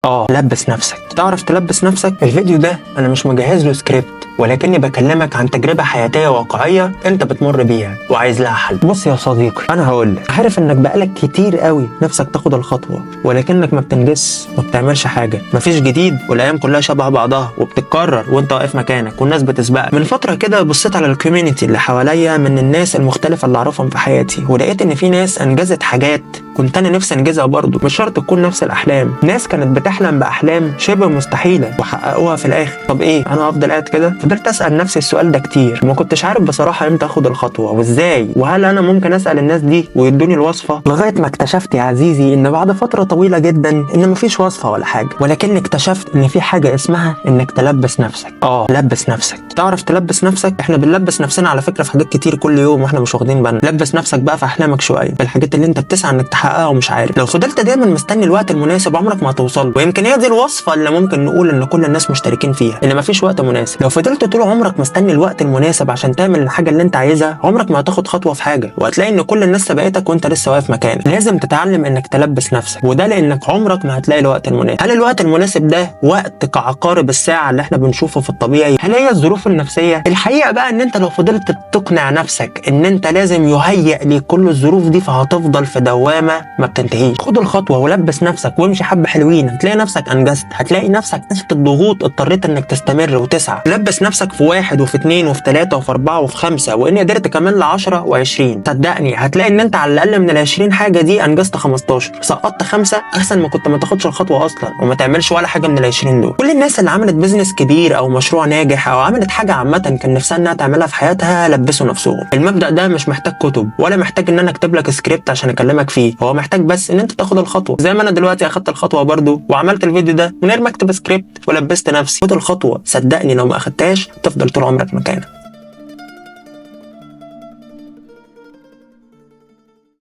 لبس نفسك. تعرف تلبس نفسك؟ الفيديو ده انا مش مجهز له سكريبت، ولكني بكلمك عن تجربة حياتية واقعية انت بتمر بيها وعايز لها حل. بص يا صديقي، انا هقول لك، عارف انك بقالك كتير قوي نفسك تاخد الخطوة، ولكنك ما بتنجزش، ما بتعملش حاجة، مفيش جديد، والايام كلها شبه بعضها وبتتكرر وانت واقف مكانك والناس بتسبقك. من فترة كده بصيت على ال community اللي حواليا من الناس المختلفة اللي اعرفهم في حياتي، ولقيت ان في ناس انجزت حاجات كنت انا نفسي انجزها برضه. مش شرط تكون نفس الاحلام، ناس كانت بتحلم باحلام شبه مستحيلة وحققوها في الاخر. طب ايه، انا هفضل قاعد كده؟ فضلت اسال نفسي السؤال ده كتير، وما كنتش عارف بصراحة امتى اخد الخطوة وازاي، وهل انا ممكن اسال الناس دي ويدوني الوصفة؟ لغاية ما اكتشفت يا عزيزي ان بعد فترة طويلة جدا ان مفيش وصفه ولا حاجة، ولكن اكتشفت ان في حاجة اسمها انك تلبس نفسك. لبس نفسك. تعرف تلبس نفسك؟ احنا بنلبس نفسنا على فكرة في حاجات كتير كل يوم واحنا مش واخدين بالنا. لبس نفسك بقى في احلامك شوية، في الحاجات اللي انت بتسعى انك تحققها ومش عارف. لو فضلت دايما مستني الوقت المناسب عمرك ما هتوصل له. ويمكن هي دي الوصفة اللي ممكن نقول ان كل الناس مشتركين فيها، ان مفيش وقت مناسب. لو فضلت طول عمرك مستني الوقت المناسب عشان تعمل الحاجة اللي انت عايزها، عمرك ما هتاخد خطوة في حاجة، وهتلاقي ان كل الناس سبقتك وانت لسه واقف مكانك. لازم تتعلم انك تلبس نفسك، وده لانك عمرك ما هتلاقي الوقت المناسب. هل الوقت المناسب ده وقت كعقارب الساعة اللي احنا بنشوفه في الطبيعي؟ هل هي الظروف النفسية؟ الحقيقة بقى ان انت لو فضلت تقنع نفسك ان انت لازم يهيئ لكل الظروف دي، فهتفضل في دوامه ما بتنتهيش. خد الخطوة ولبس نفسك وامشي حبه حلوين، هتلاقي نفسك انجزت، هتلاقي نفسك تحت الضغوط اضطريت انك تستمر وتسعى. لبس نفسك في 1 وفي 2 وفي 3 وفي 4 وفي 5، وان قدرت كمان ل 10 و20، صدقني هتلاقي ان انت على الاقل من ال 20 حاجة دي انجزت 15، سقطت 5 احسن ما كنت ما تاخدش الخطوة اصلا وما تعملش ولا حاجة من ال 20 دول. كل الناس اللي عملت business كبير او مشروع ناجح او عملت حاجة عامة كان نفسها انها تعملها في حياتها لبسوا نفسهم. المبدا ده مش محتاج كتب ولا محتاج ان انا اكتب لك سكريبت عشان اكلمك فيه، هو محتاج بس ان انت تاخد الخطوة. زي ما انا دلوقتي اخدت الخطوة برضو وعملت الفيديو ده من غير ما اكتب سكريبت ولبست نفسي. خد الخطوة، صدقني لو ما اخدتهاش تفضل طول عمرك مكانك.